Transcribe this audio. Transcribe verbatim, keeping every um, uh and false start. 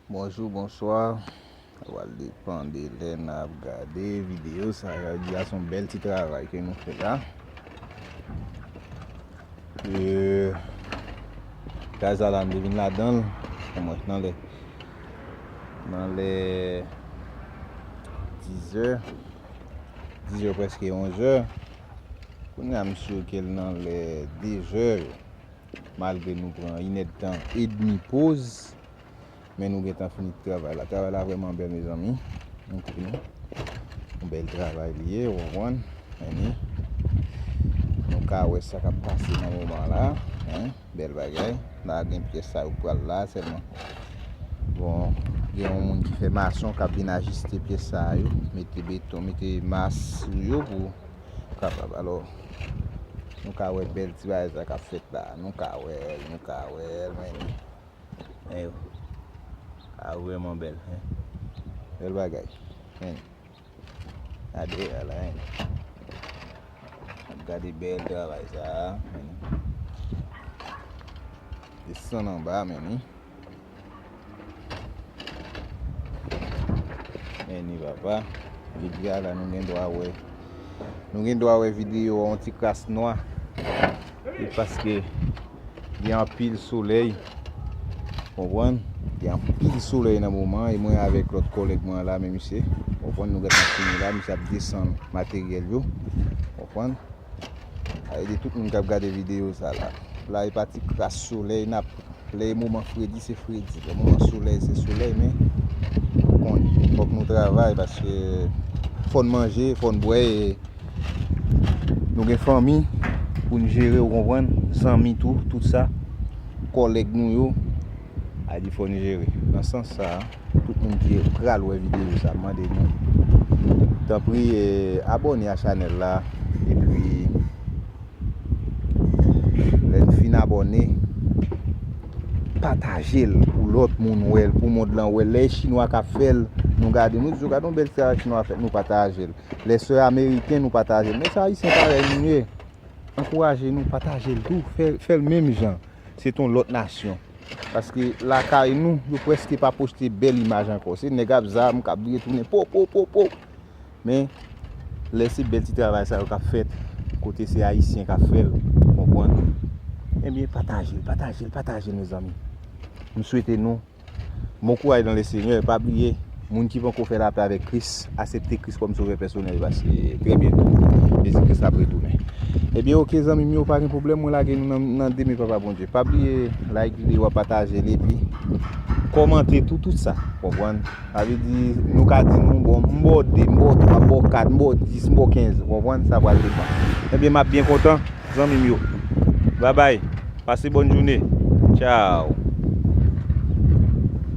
Bonjou, bonswa. Sa pral depann de lè n ap gade videyo sa. Jodi a se yon bèl ti travay ke nou fè la. E, kay sa la, m te vin ladan l, omwen nan lè, nan lè dizè, dizè, prèske onzè. Kounye a, m si ke l nan lè dezè yo. Malgre nou pran inèdtan edmi poz, men nou gentan fini travay la. Travay la vrèman bèl, mezanmi. Montre nou. Yon bèl travay li ye, ou konprann? Men ni. Nou ka wè sa k ap pase nan moman la. Hein? Bèl bagay. La gen pyès sa yo pral la sèlman. Bon, gen yon moun ki fè mason k ap vin ajiste pyès sa yo. Mete beton, mete mas sou yo pou kapab. Alò, nou ka wè bèl ti bagay sa k ap fèt la. Nou ka wè l, nou ka wè l, men ni. Ayo. A, vrèman bèl, hein. Bèl bagay. Men. Gade a la, hein. Gade bèl travay sa, men. Desann anba, men. Men ni papa. Videyo a la, nou gen dwa wè. Nou gen dwa wè videyo a yon ti kras nwa. E paske gen anpil solèy. Konprann? Gen anpil solèy nan moman. E mwen avèk lòt kòlèg mwen la, men misye. Konprann? Nou gentan fini la. Misye ap desann materyèl yo. Konprann? A ede tout moun k ap gade videyo sa la. La, e pa ti kras solèy n ap Lè e moman fredi, se fredi. Lè moman solèy, se solèy, men ou konnen, fòk nou travay paske fò n manje, fò n bwè, e nou gen fanmi pou n jere, ou konprann, zanmi tou, tout sa, kòlèg nou yo, a di fò n jere. Nan sans sa, tout moun ki pral wè videyo sa, m mande nou, tanpri, e, abòne a chanèl la, epi Lè n fin abòne, pataje l pou lòt moun wè l, pou mond lan wè l. Lè e chinwa k ap fè l, nou gade, nou di yo, "Gade yon bèl travay chinwa fè," nou pataje l. Lè se ameriken, nou pataje l. Men se ayisyen parèy nou ye. Ankouraje nou, pataje l tou, fè, fè l menm jan. Se t yon lòt nasyon. Paske lakay nou, yo prèske pa poste bèl imaj ankò. Se nèg ap zam, k ap vire tounen, po, po, po, po. Men, lè se bèl ti travay sa yo k ap fèt, kote se ayisyen k ap fè l, konprann? Ebyen, pataje l, pataje l, pataje l, mezanmi. M swete nou bon kouraj nan le Senyè. Pa bliye, moun ki poko fè lapè avèk Kris, aksepte Kris kòm sovè pèsonèl, paske trè byento, Jezi Kris ap retounen. Ebyen, oke, zanmi m yo, pa gen pwoblèm, mwen lage nou nan, nan de men Papa Bondye. Pa bliye like videyo a, pataje l, epi kòmante tou, tout sa, konprann? Sa vle di, nou ka di nou, bon, m ba w de, m ba w twa, m ba w kat, m ba w dis, m ba w kenz, ou konprann? Sa pral depann. Ebyen, m ap byen kontan, zanmi m yo. Babay. Pase bòn jounen. Tchaw.